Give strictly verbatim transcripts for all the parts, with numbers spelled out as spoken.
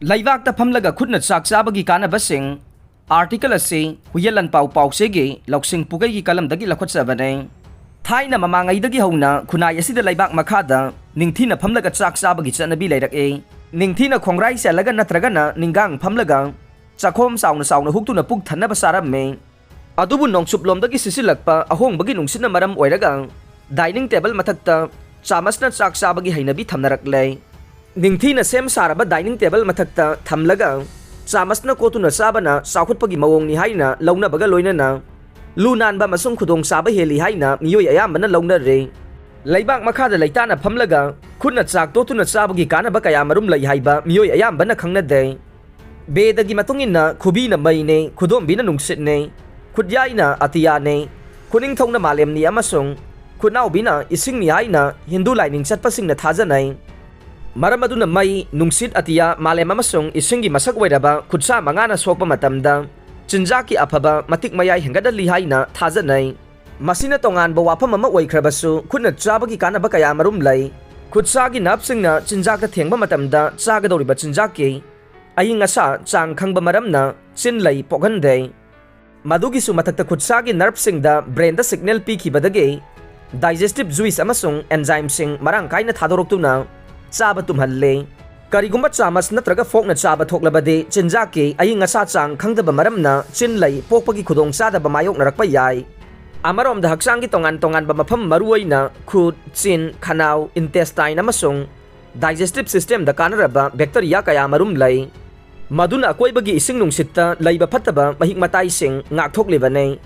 ꯂꯩꯕꯥꯛꯇ ꯐꯝꯂꯒ ꯈꯨꯠꯅ ꯆꯥꯛ ꯆꯥꯕꯒꯤ ꯀꯥꯟꯅꯕꯁꯤꯡ꯫ ꯑꯥꯔꯇꯤꯀꯜ ꯑꯁꯤ ꯍꯨꯌꯦꯟ ꯂꯥꯟꯄꯥꯎ ꯄꯥꯎꯆꯦꯒꯤ ꯂꯧꯁꯤꯡ ꯄꯨꯒꯩꯒꯤ ꯀꯂꯝꯗꯒꯤ ꯂꯧꯈꯠꯆꯕꯅꯤ꯫ ꯊꯥꯏꯅ ꯃꯃꯥꯡꯉꯩꯗꯒꯤ ꯍꯧꯅ ꯈꯨꯟꯅꯥꯏ ꯑꯁꯤꯗ ꯂꯩꯕꯥꯛ ꯃꯈꯥꯗ ꯅꯤꯡꯊꯤꯅ ꯐꯝꯂꯒ ꯆꯥꯛ ꯆꯥꯕꯒꯤ ꯆꯠꯅꯕꯤ ꯂꯩꯔꯛꯏ꯫ ꯅꯤꯡꯊꯤꯅ ꯈꯣꯡꯒ꯭ꯔꯥꯏ ꯆꯜꯂꯒ ꯅꯠꯇ꯭ꯔꯒꯅ ꯅꯤꯡꯒꯥꯡ ꯐꯝꯂꯒ ꯆꯥꯛꯈꯣꯝ ꯆꯥꯎꯅ ꯆꯥꯎꯅ ꯍꯨꯛꯇꯨꯅ ꯄꯨꯛ ꯊꯟꯅꯕ ꯆꯥꯔꯝꯃꯤ꯫ ꯑꯗꯨꯕꯨ ꯅꯣꯡꯆꯨꯞꯂꯣꯝꯗꯒꯤ ꯁꯤꯠꯆꯤꯜꯂꯛꯄ ꯑꯍꯣꯡꯕꯒꯤ ꯅꯨꯡꯁꯤꯠꯅ ꯃꯔꯝ ꯑꯣꯏꯔꯒ dining table ꯃꯊꯛꯇ ꯆꯥꯃꯁꯅ ꯆꯥꯛ ꯆꯥꯕꯒꯤ ꯍꯩꯅꯕꯤ ꯊꯝꯅꯔꯛꯂꯦ꯫ ꯅꯤꯡꯊꯤꯅ ꯁꯦꯝ ꯁꯥꯔꯕ dining table ꯃꯊꯛꯇ ꯊꯝꯂꯒ ꯆꯥꯃꯁꯅ ꯀꯣꯠꯇꯨꯅ ꯆꯥꯕꯅ ꯆꯥꯎꯈꯠꯄꯒꯤ ꯃꯑꯣꯡꯅꯤ ꯍꯥꯏꯅ ꯂꯧꯅꯕꯒ ꯂꯣꯏꯅꯅ ꯂꯨ ꯅꯥꯟꯕ ꯑꯃꯁꯨꯡ ꯈꯨꯗꯣꯡꯆꯥꯕ ꯍꯦꯜꯂꯤ ꯍꯥꯏꯅ ꯃꯤꯑꯣꯏ ꯑꯌꯥꯝꯕꯅ ꯂꯧꯅꯔꯦ꯫ ꯂꯩꯕꯥꯛ ꯃꯈꯥꯗ ꯂꯩꯇꯥꯅ ꯐꯝꯂꯒ ꯈꯨꯠꯅ ꯆꯥꯛ ꯇꯣꯠꯇꯨꯅ ꯆꯥꯕꯒꯤ ꯀꯥꯟꯅꯕ ꯀꯌꯥꯃꯔꯨꯝ ꯂꯩ ꯍꯥꯏꯕ ꯃꯤꯑꯣꯏ ꯑꯌꯥꯝꯕꯅ ꯈꯪꯅꯗꯦ꯫ ꯕꯦꯗꯒꯤ ꯃꯇꯨꯡ ꯏꯟꯅ ꯈꯨꯕꯤꯅ ꯃꯩꯅꯦ, ꯈꯨꯗꯣꯝꯕꯤꯅ ꯅꯨꯡꯁꯤꯠꯅꯦ, ꯈꯨꯠꯌꯥꯏꯅ ꯑꯇꯤꯌꯥꯅꯦ, ꯈꯨꯅꯤꯡꯊꯧꯅ ꯃꯥꯂꯦꯝꯅꯤ ꯑꯃꯁꯨꯡ ꯈꯨꯠꯅꯥꯎꯕꯤꯅ ꯏꯁꯤꯡꯅꯤ ꯍꯥꯏꯅ ꯍꯤꯟꯗꯨ ꯂꯥꯏꯅꯤꯡ ꯆꯠꯄꯁꯤꯡꯅ ꯊꯥꯖꯅꯩ꯫ ꯃꯔꯝ ꯑꯗꯨꯅ ꯃꯩ, ꯅꯨꯡꯁꯤꯠ, ꯑꯇꯤꯌꯥ, ꯃꯥꯂꯦꯝ ꯑꯃꯁꯨꯡ ꯏꯁꯤꯡꯒꯤ ꯃꯁꯛ ꯑꯣꯏꯔꯕ ꯈꯨꯠꯁꯥ ꯃꯉꯥꯅ ꯁꯣꯛꯄ ꯃꯇꯝꯗ ꯆꯤꯟꯖꯥꯛꯀꯤ ꯑꯐꯕ ꯃꯇꯤꯛ ꯃꯌꯥꯏ ꯍꯦꯟꯒꯠꯍꯜꯂꯤ ꯍꯥꯏꯅ ꯊꯥꯖꯅꯩ꯫ ꯃꯁꯤꯅ ꯇꯣꯉꯥꯟꯕ ꯋꯥꯐꯝ ꯑꯃ ꯑꯣꯏꯈ꯭ꯔꯕꯁꯨ, ꯈꯨꯠꯅ ꯆꯥꯕꯒꯤ ꯀꯥꯟꯅꯕ ꯀꯌꯥꯃꯔꯨꯝ ꯂꯩ꯫ ꯈꯨꯠꯁꯥꯒꯤ ꯅꯞꯁꯤꯡꯅ ꯆꯤꯟꯖꯥꯛꯇ ꯊꯦꯡꯕ ꯃꯇꯝꯗ ꯆꯥꯒꯗꯧꯔꯤꯕ ꯆꯤꯟꯖꯥꯛꯀꯤ ꯑꯏꯪ ꯑꯁꯥ ꯆꯥꯡ ꯈꯪꯕ ꯃꯔꯝꯅ ꯆꯤꯟ ꯂꯩ ꯄꯣꯛꯍꯟꯗꯦ꯫ ꯃꯗꯨꯒꯤꯁꯨ ꯃꯊꯛꯇ, ꯈꯨꯠꯁꯥꯒꯤ ꯅꯔꯞꯁꯤꯡꯗ ꯕ꯭ꯔꯦꯟꯗ ꯁꯤꯒꯅꯦꯜ ꯄꯤꯈꯤꯕꯗꯒꯤ digestive juice ꯑꯃꯁꯨꯡ ꯑꯦꯟꯖꯥꯏꯝꯁꯤꯡ ꯃꯔꯥꯡ ꯀꯥꯏꯅ ꯊꯥꯗꯣꯔꯛꯇꯨꯅ ꯆꯥꯕ ꯇꯨꯝꯍꯜꯂꯤ꯫ ꯀꯔꯤꯒꯨꯝꯕ ꯆꯥꯃꯁ ꯅꯠꯇ꯭ꯔꯒ ꯐꯣꯛꯅ ꯆꯥꯕ ꯊꯣꯛꯂꯕꯗꯤ, ꯆꯤꯟꯖꯥꯛꯀꯤ ꯑꯏꯪ ꯑꯁꯥ ꯆꯥꯡ ꯈꯪꯗꯕ ꯃꯔꯝꯅ ꯆꯤꯟ ꯂꯩ ꯄꯣꯛꯄꯒꯤ ꯈꯨꯗꯣꯡꯆꯥꯗꯕ ꯃꯥꯌꯣꯛꯅꯔꯛꯄ ꯌꯥꯏ꯫ ꯑꯃꯔꯣꯝꯗ, ꯍꯛꯆꯥꯡꯒꯤ ꯇꯣꯉꯥꯟ ꯇꯣꯉꯥꯟꯕ ꯃꯐꯝ, ꯃꯔꯨꯑꯣꯏꯅ ꯈꯨꯠ, ꯆꯤꯟ, ꯈꯅꯥꯎ, intestine ꯑꯃꯁꯨꯡ digestive systemꯗ ꯀꯥꯟꯅꯔꯕ bacteria ꯀꯌꯥꯃꯔꯨꯝ ꯂꯩ, ꯃꯗꯨꯅ ꯑꯀꯣꯏꯕꯒꯤ ꯏꯁꯤꯡ ꯅꯨꯡꯁꯤꯠꯇ ꯂꯩꯕ ꯐꯠꯇꯕ ꯃꯍꯤꯛ ꯃꯇꯥꯏꯁꯤꯡ ꯉꯥꯛꯊꯣꯛꯂꯤꯕꯅꯤ꯫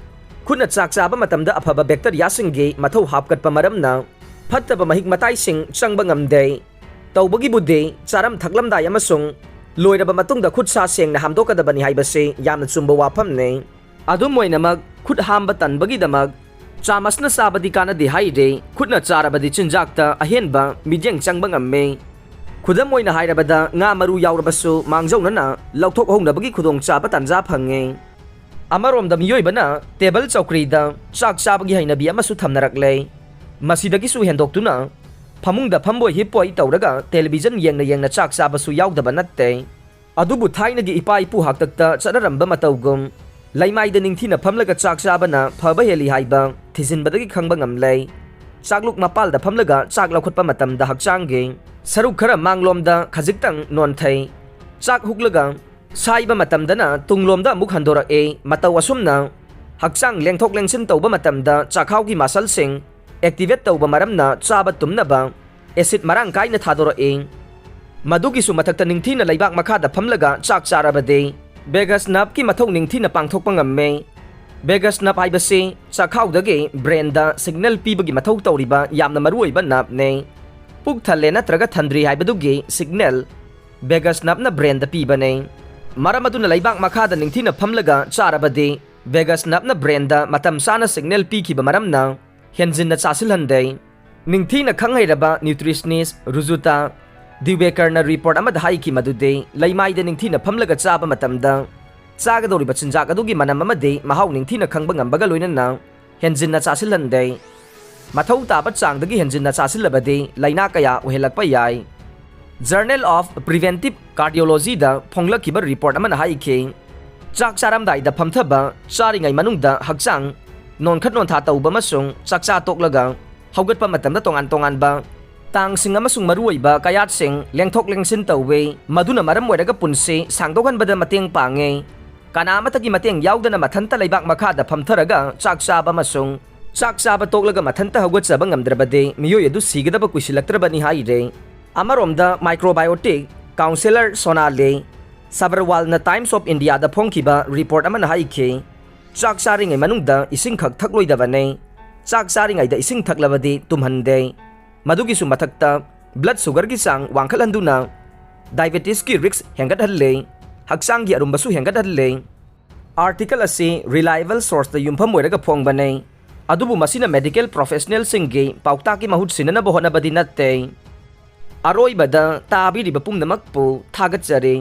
ꯈꯨꯠꯅ ꯆꯥꯛ ꯆꯥꯕ ꯃꯇꯝꯗ ꯑꯐꯕ bacteriaꯁꯤꯡꯒꯤ ꯃꯊꯧ ꯍꯥꯞꯀꯠꯄ ꯃꯔꯝꯅ ꯐꯠꯇꯕ ꯃꯍꯤꯛ ꯃꯇꯥꯏꯁꯤꯡ ꯆꯪꯕ ꯉꯝꯗꯦ꯫ ꯇꯧꯕꯒꯤꯕꯨꯗꯤ ꯆꯥꯔꯝ ꯊꯛꯂꯝꯗꯥꯏ ꯑꯃꯁꯨꯡ ꯂꯣꯏꯔꯕ ꯃꯇꯨꯡꯗ ꯈꯨꯠ ꯁꯥ ꯁꯦꯡꯅ ꯍꯥꯝꯗꯣꯛꯀꯗꯕꯅꯤ ꯍꯥꯏꯕꯁꯤ ꯌꯥꯝꯅ ꯆꯨꯝꯕ ꯋꯥꯐꯝꯅꯤ꯫ ꯑꯗꯨꯝ ꯑꯣꯏꯅꯃꯛ, ꯈꯨꯠ ꯍꯥꯝꯕ ꯇꯟꯕꯒꯤꯗꯃꯛ ꯆꯥꯃꯁꯅ ꯆꯥꯕꯗꯤ ꯀꯥꯟꯅꯗꯦ ꯍꯥꯏꯔꯤ꯫ ꯈꯨꯠꯅ ꯆꯥꯔꯕꯗꯤ ꯆꯤꯟꯖꯥꯛꯇ ꯑꯍꯦꯟꯕ ꯃꯤꯠꯌꯦꯡ ꯆꯪꯕ ꯉꯝꯃꯤ꯫ ꯈꯨꯗꯝ ꯑꯣꯏꯅ ꯍꯥꯏꯔꯕꯗ, ꯉꯥ ꯃꯔꯨ ꯌꯥꯎꯔꯕꯁꯨ ꯃꯥꯡꯖꯧꯅꯅ ꯂꯧꯊꯣꯛꯍꯧꯅꯕꯒꯤ ꯈꯨꯗꯣꯡꯆꯥꯕ ꯇꯥꯟꯖꯥ ꯐꯪꯉꯤ꯫ ꯑꯃꯔꯣꯝꯗ, ꯃꯤꯑꯣꯏꯕꯅ ꯇꯦꯕꯜ ꯆꯧꯀ꯭ꯔꯤꯗ ꯆꯥꯛ ꯆꯥꯕꯒꯤ ꯍꯩꯅꯕꯤ ꯑꯃꯁꯨ ꯊꯝꯅꯔꯛꯂꯦ꯫ ꯃꯁꯤꯗꯒꯤꯁꯨ ꯍꯦꯟꯗꯣꯛꯇꯨꯅ, ꯐꯃꯨꯡꯗ ꯐꯝꯕꯣꯏ ꯍꯤꯞꯄꯣꯏ ꯇꯧꯔꯒ ꯇꯦꯂꯤꯚꯤꯖꯟ ꯌꯦꯡꯅ ꯌꯦꯡꯅ ꯆꯥꯛ ꯆꯥꯕꯁꯨ ꯌꯥꯎꯗꯕ ꯅꯠꯇꯦ꯫ ꯑꯗꯨꯕꯨ ꯊꯥꯏꯅꯒꯤ ꯏꯄꯥ ꯏꯄꯨ ꯍꯥꯛꯇꯛꯇ ꯆꯠꯅꯔꯝꯕ ꯃꯇꯧꯒꯨꯝ ꯂꯩꯃꯥꯏꯗ ꯅꯤꯡꯊꯤꯅ ꯐꯝꯂꯒ ꯆꯥꯛ ꯆꯥꯕꯅ ꯐꯕ ꯍꯦꯜꯂꯤ ꯍꯥꯏꯕ ꯊꯤꯖꯤꯟꯕꯗꯒꯤ ꯈꯪꯕ ꯉꯝꯂꯦ꯫ ꯆꯥꯛꯂꯨꯛ ꯃꯄꯥꯜꯗ ꯐꯝꯂꯒ ꯆꯥꯛ ꯂꯧꯈꯠꯄ ꯃꯇꯝꯗ ꯍꯛꯆꯥꯡꯒꯤ ꯁꯔꯨꯛ ꯈꯔ ꯃꯥꯡꯂꯣꯝꯗ ꯈꯖꯤꯛꯇꯪ ꯅꯣꯟꯊꯩ꯫ ꯆꯥꯛ ꯍꯨꯛꯂꯒ ꯁꯥꯏꯕ ꯃꯇꯝꯗꯅ ꯇꯨꯡꯂꯣꯝꯗ ꯑꯃꯨꯛ ꯍꯟꯗꯣꯔꯛꯏ꯫ ꯃꯇꯧ ꯑꯁꯨꯝꯅ ꯍꯛꯆꯥꯡ ꯂꯦꯡꯊꯣꯛ ꯂꯦꯡꯁꯤꯟ ꯇꯧꯕ ꯃꯇꯝꯗ ꯆꯥꯛꯈꯥꯎꯒꯤ ꯃꯁꯜꯁꯤꯡ ꯑꯦꯛꯇꯤꯚꯦꯠ ꯇꯧꯕ ꯃꯔꯝꯅ ꯆꯥꯕ ꯇꯨꯝꯅꯕ ꯑꯦꯁꯤꯠ ꯃꯔꯥꯡ ꯀꯥꯏꯅ ꯊꯥꯗꯣꯔꯛꯏ꯫ ꯃꯗꯨꯒꯤꯁꯨ ꯃꯊꯛꯇ ꯅꯤꯡꯊꯤꯅ ꯂꯩꯕꯥꯛ ꯃꯈꯥꯗ ꯐꯝꯂꯒ ꯆꯥꯛ ꯆꯥꯔꯕꯗꯤ ꯕꯦꯒꯁ ꯅꯞꯀꯤ ꯃꯊꯧ ꯅꯤꯡꯊꯤꯅ ꯄꯥꯡꯊꯣꯛꯄ ꯉꯝꯃꯤ꯫ ꯕꯦꯒꯁ ꯅꯞ ꯍꯥꯏꯕꯁꯤ ꯆꯥꯛꯈꯥꯎꯗꯒꯤ ꯕ꯭ꯔꯦꯟꯗ ꯁꯤꯒꯅꯦꯜ ꯄꯤꯕꯒꯤ ꯃꯊꯧ ꯇꯧꯔꯤꯕ ꯌꯥꯝꯅ ꯃꯔꯨꯑꯣꯏꯕ ꯅꯞꯅꯤ꯫ ꯄꯨꯛ ꯊꯜꯂꯦ ꯅꯠꯇ꯭ꯔꯒ ꯊꯟꯗ꯭ꯔꯤ ꯍꯥꯏꯕꯗꯨꯒꯤ ꯁꯤꯒꯅꯦꯜ ꯕꯦꯒꯁ ꯅꯞꯅ ꯕ꯭ꯔꯦꯟꯗ ꯄꯤꯕꯅꯤ꯫ ꯃꯔꯝ ꯑꯗꯨꯅ ꯂꯩꯕꯥꯛ ꯃꯈꯥꯗ ꯅꯤꯡꯊꯤꯅ ꯐꯝꯂꯒ ꯆꯥꯔꯕꯗꯤ ꯕꯦꯒꯁ ꯅꯞꯅ ꯕ꯭ꯔꯦꯟꯗ ꯃꯇꯝ ꯆꯥꯅ ꯁꯤꯒꯅꯦꯜ ꯄꯤꯈꯤꯕ ꯃꯔꯝꯅ ꯍꯦꯟꯖꯤꯟꯅ ꯆꯥꯁꯤꯜꯍꯟꯗꯦ꯫ ꯅꯤꯡꯊꯤꯅ ꯈꯪ ꯍꯩꯔꯕ ꯅ꯭ꯌꯨꯇ꯭ꯔꯤꯁꯅꯤꯁ ꯔꯨꯖꯨꯇꯥ ꯗꯤꯋꯦꯀꯔꯅ ꯔꯤꯄꯣꯔꯠ ꯑꯃꯗ ꯍꯥꯏꯈꯤ ꯃꯗꯨꯗꯤ ꯂꯩꯃꯥꯏꯗ ꯅꯤꯡꯊꯤꯅ ꯐꯝꯂꯒ ꯆꯥꯕ ꯃꯇꯝꯗ ꯆꯥꯒꯗꯧꯔꯤꯕ ꯆꯤꯟꯖꯥꯛ ꯑꯗꯨꯒꯤ ꯃꯅꯝ ꯑꯃꯗꯤ ꯃꯍꯥꯎ ꯅꯤꯡꯊꯤꯅ ꯈꯪꯕ ꯉꯝꯕꯒ ꯂꯣꯏꯅꯅ ꯍꯦꯟꯖꯤꯟꯅ ꯆꯥꯁꯤꯜꯍꯟꯗꯦ꯫ ꯃꯊꯧ ꯇꯥꯕ ꯆꯥꯡꯗꯒꯤ ꯍꯦꯟꯖꯤꯟꯅ ꯆꯥꯁꯤꯜꯂꯕꯗꯤ ꯂꯥꯏꯅꯥ ꯀꯌꯥ ꯑꯣꯏꯍꯜꯂꯛꯄ ꯌꯥꯏ꯫ Journal of Preventive Cardiologyꯗ ꯐꯣꯡꯂꯛꯈꯤꯕ ꯔꯤꯄꯣꯔꯠ ꯑꯃꯅ ꯍꯥꯏꯈꯤ, ꯆꯥꯛ ꯆꯥꯔꯝꯗꯥꯏꯗ ꯐꯝꯊꯕ ꯆꯥꯔꯤꯉꯩ ꯃꯅꯨꯡꯗ ꯍꯛꯆꯥꯡ ꯅꯣꯟꯈꯠ ꯅꯣꯟꯊꯥ ꯇꯧꯕ ꯑꯃꯁꯨꯡ ꯆꯥꯛꯆꯥ ꯇꯣꯛꯂꯒ ꯍꯧꯒꯠꯄ ꯃꯇꯝꯗ ꯇꯣꯉꯥꯟ ꯇꯣꯉꯥꯟꯕ ꯇꯥꯡꯁꯤꯡ ꯑꯃꯁꯨꯡ ꯃꯔꯨꯑꯣꯏꯕ ꯀꯌꯥꯠꯁꯤꯡ ꯂꯦꯡꯊꯣꯛ ꯂꯦꯡꯁꯤꯟ ꯇꯧꯏ꯫ ꯃꯗꯨꯅ ꯃꯔꯝ ꯑꯣꯏꯔꯒ ꯄꯨꯟꯁꯤ ꯁꯥꯡꯗꯣꯛꯍꯟꯕꯗ ꯃꯇꯦꯡ ꯄꯥꯡꯉꯤ꯫ ꯀꯅꯥ ꯑꯃꯠꯇꯒꯤ ꯃꯇꯦꯡ ꯌꯥꯎꯗꯅ ꯃꯊꯟꯇ ꯂꯩꯕꯥꯛ ꯃꯈꯥꯗ ꯐꯝꯊꯔꯒ ꯆꯥꯛ ꯆꯥꯕ ꯑꯃꯁꯨꯡ ꯆꯥꯛ ꯆꯥꯕ ꯇꯣꯛꯂꯒ ꯃꯊꯟꯇ ꯍꯧꯒꯠꯆꯕ ꯉꯝꯗ꯭ꯔꯕꯗꯤ ꯃꯤꯑꯣꯏ ꯑꯗꯨ ꯁꯤꯒꯗꯕ ꯀꯨꯏꯁꯤꯜꯂꯛꯇ꯭ꯔꯕꯅꯤ ꯍꯥꯏꯔꯦ꯫ ꯑꯃꯔꯣꯝꯗ ꯃꯥꯏꯀ꯭ꯔꯣꯕꯥꯏꯑꯣꯇꯤꯛ ꯀꯥꯎꯟꯁꯦꯂꯔ ꯁꯣꯅꯥꯂꯤ ꯁꯕꯔꯋꯥꯜꯅ ꯇꯥꯏꯝꯁ ꯑꯣꯐ ꯏꯟꯗꯤꯌꯥꯗ ꯐꯣꯡꯈꯤꯕ ꯔꯤꯄꯣꯔꯠ ꯑꯃꯅ ꯍꯥꯏꯈꯤ, ꯆꯥꯛ ꯆꯥꯔꯤꯉꯩ ꯃꯅꯨꯡꯗ ꯏꯁꯤꯡꯈꯛ ꯊꯛꯂꯣꯏꯗꯕꯅꯤ꯫ ꯆꯥꯛ ꯆꯥꯔꯤꯉꯩꯗ ꯏꯁꯤꯡ ꯊꯛꯂꯕꯗꯤ ꯇꯨꯝꯍꯟꯗꯦ꯫ ꯃꯗꯨꯒꯤꯁꯨ ꯃꯊꯛꯇ ꯕ꯭ꯂꯗ ꯁꯨꯒꯔꯒꯤ ꯆꯥꯡ ꯋꯥꯡꯈꯠꯍꯟꯗꯨꯅ ꯗꯥꯏꯕꯦꯇꯤꯁꯀꯤ ꯔꯤꯁ꯭ꯛ ꯍꯦꯟꯒꯠꯍꯜꯂꯦ, ꯍꯛꯆꯥꯡꯒꯤ ꯑꯔꯨꯝꯕꯁꯨ ꯍꯦꯟꯒꯠꯍꯜꯂꯦ꯫ ꯑꯥꯔꯇꯤꯀꯜ ꯑꯁꯤ ꯔꯤꯂꯥꯏꯑꯦꯕꯜ ꯁꯣꯔꯁꯇ ꯌꯨꯝꯐꯝ ꯑꯣꯏꯔꯒ ꯐꯣꯡꯕꯅꯤ, ꯑꯗꯨꯕꯨ ꯃꯁꯤꯅ ꯃꯦꯗꯤꯀꯦꯜ ꯄ꯭ꯔꯣꯐꯦꯁꯅꯦꯜꯁꯤꯡꯒꯤ ꯄꯥꯎꯇꯥꯛꯀꯤ ꯃꯍꯨꯠ ꯁꯤꯟꯅꯅꯕ ꯍꯣꯠꯅꯕꯗꯤ ꯅꯠꯇꯦ꯫ ꯑꯔꯣꯏꯕꯗ ꯇꯥꯕꯤꯔꯤꯕ ꯄꯨꯝꯅꯃꯛꯄꯨ ꯊꯥꯒꯠꯆꯔꯤ꯫